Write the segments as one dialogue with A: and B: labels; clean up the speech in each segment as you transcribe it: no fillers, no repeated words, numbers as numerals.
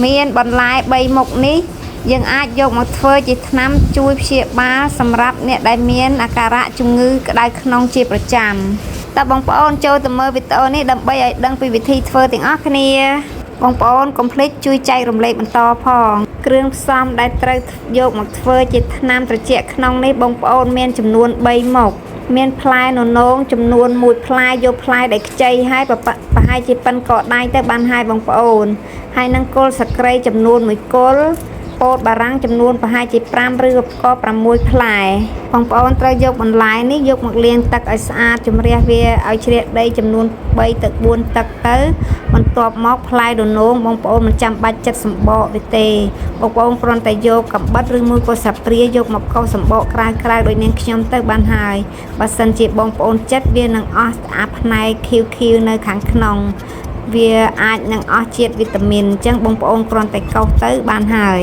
A: មានបន្លែ3មុខនេះយើងអាចយកមកធ្វើជាថ្នាំជួយព្យាបាលសម្រាប់អ្នកដែលមានអាការៈជំងឺក្តៅក្នុងជាប្រចាំតើបងប្អូនចូលទៅមើលវីដេអូនេះដើម្បីឲ្យដឹងពីវិធីធ្វើទាំងអស់គ្នាបងប្អូនកុំភ្លេចជួយចែករំលែកបន្តផងគ្រឿងផ្សំដែលត្រូវយកមកធ្វើជាថ្នាំត្រជាក់ក្នុងនេះបងប្អូនមានចំនួន3មុខមានផ្លែននងចំនួន1ផ្លែយកផ្លែដែលខ្ចីហើយប្រហែលជាប៉ិនកដៃទៅបានហើយបងប្អូនហើយនឹងគល់សក្រីចំនួន1គល់ពោតបារាំងចំនួនប្រហែលជា5ឬក៏6ផ្លែបងប្អូនត្រូវយកបន្លែនេះយកមកលាងទឹកឲ្យស្អាតជំរះវាឲ្យជ្រះដីចំនួន3ទៅ4ទឹកទៅបន្ទាប់មកផ្លែដូងបងប្អូនមិនចាំបាច់ចិត្តសម្បកវាទេបងប្អូនគ្រាន់តែយកកំបិតឬមួយក៏សាព្រាយកមកកោសសម្បកក្រៅក្រៅដូចនាងខ្ញុំទៅបានហើយបើសិនជាបងប្អូនចិត្តវានឹងអស់អាផ្នែក QQ នៅខាងក្នុងវាអាចនឹងអស់ជាតិវីតាមីនអញ្ចឹងបងប្អូនគ្រាន់តែកោសទៅបានហើយ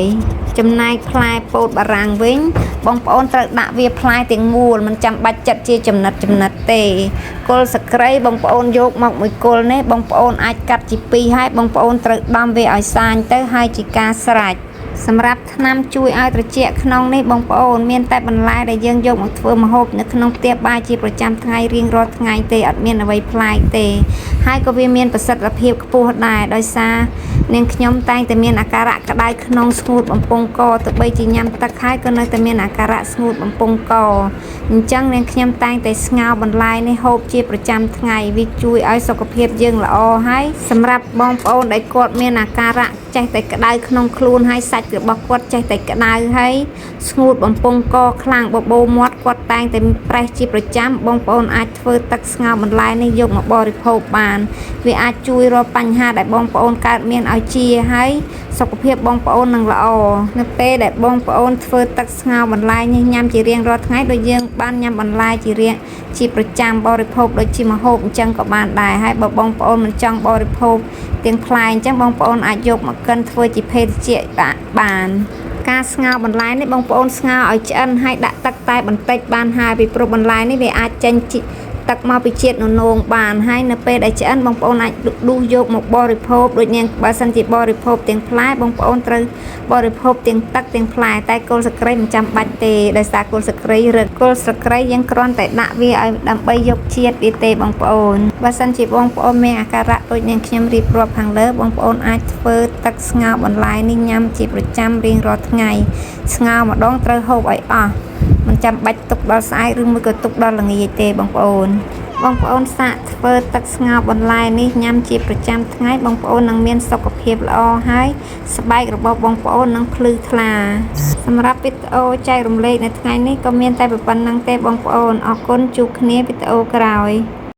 A: ចំណែកផ្លែពោតបារាំងវិញបងប្អូនត្រូវដាក់វាផ្លែទាំងមូលមិនចាំបាច់ចិត្តជាចំណិតចំណិតទេគល់សក្រីបងប្អូនយកមកមួយគល់នេះបងប្អូនអាចកាត់ជាពីរហើយបងប្អូនត្រូវដំវាឲ្យសាញទៅហើយជាការស្រេចសម្រាប់ថ្នាំជួយឲ្យត្រជាក់ក្នុងនេះបងប្អូនមានតែបន្លែដែលយើងយកមកធ្វើម្ហូបនៅក្នុងផ្ទះបាយជាប្រចាំថ្ងៃរៀងរាល់ថ្ងៃទេអត់មានអ្វីប្លែកទេហើយក៏វាមានប្រសិទ្ធភាពខ្ពស់ដែរដោយសារនាងខ្ញុំតែងតែមានអាការៈក្តៅក្នុងស្ងួតបំពង់កទោះបីជាញ៉ាំទឹកហើយក៏នៅតែមានអាការៈស្ងួតបំពង់កអញ្ចឹងនាងខ្ញុំតែងតែស្ងោរបន្លែនេះហូបជាប្រចាំថ្ងៃវាជួយឲ្យសុខភាពយើងល្អហើយសម្រាប់បងប្អូនដែលគាត់មានអាការៈចេះតែក្តៅក្នុងខ្លួនហើយសាច់របស់គាត់ចេះតែក្តៅហើយស្ងួតបំពង់កខ្លាំងបបោមាត់គាត់តែងតែប្រេះជាប្រចាំបងប្អូនអាចធ្វើទឹកស្ងោរបន្លែនេះយកមកបរិភោគបានវាអាចជួយរាល់បញ្ហាដែលបងប្អូនកើតមានឲ្យជាហើយសុខភាពបងប្អូននឹងល្អនៅពេលដែលបងប្អូនធ្វើទឹកស្ងោរបន្លែនេះញ៉ាំជារៀងរាល់ថ្ងៃដូចយើងបានញ៉ាំបន្លែជារៀងជាប្រចាំបរិភោគដូចជាម្ហូបអញ្ចឹងក៏បានដែរហើយបើបងប្អូនមិនចង់បរិភោគទាំងផ្លែអញ្ចឹងបងប្អូនអាចយកមកកិនធ្វើជាភេសជ្ជៈបានការស្ងោរបន្លែនេះបងប្អូនស្ងោរឲ្យឆ្អិនហើយដាក់ទឹកតែបន្តិចបានហើយពីព្រោះបន្លែនេះវាអាចចេញទឹកមកពីជាតិននងបានហើយនៅពេលដែលឆ្អិនបងប្អូនអាចដួសយកមកបរិភោគដូចនាងបើសិនជាបរិភោគទាំងផ្លែបងប្អូនត្រូវបរិភោគទាំងទឹកទាំងផ្លែតែគល់សក្រីមិនចាំបាច់ទេដោយសារគល់សក្រីរឹកគល់សក្រីយើងគ្រាន់តែដាក់វាឲ្យដើម្បីយកជាតិវាទេបងប្អូនបើសិនជាបងប្អូនមានអាការៈដូចនាងខ្ញុំរៀបរាប់ខាងលើបងប្អូនអាចធ្វើទឹកស្ងោរបន្លែនេះញ៉ាំជាប្រចាំរៀងរាល់ថ្ងៃស្ងោរម្ដងត្រូវហូបឲ្យអស់មិនចាំបាច់ទុកដល់ស្អែកឬមួយក៏ទុកដល់ល្ងាចទេបងប្អូនបងប្អូនសាកធ្វើទឹកស្ងោរបន្លែនេះញ៉ាំជាប្រចាំថ្ងៃបងប្អូននឹងមានសុខភាពល្អហើយស្បែករបស់បងប្អូននឹងភ្លឺថ្លាសម្រាប់វីដេអូចែករំលែកនៅថ្ងៃនេះក៏មានតែប៉ុណ្្នឹងទេបងប្អូនអរគុណជួបគ្នាវីដេអូក្រោយ។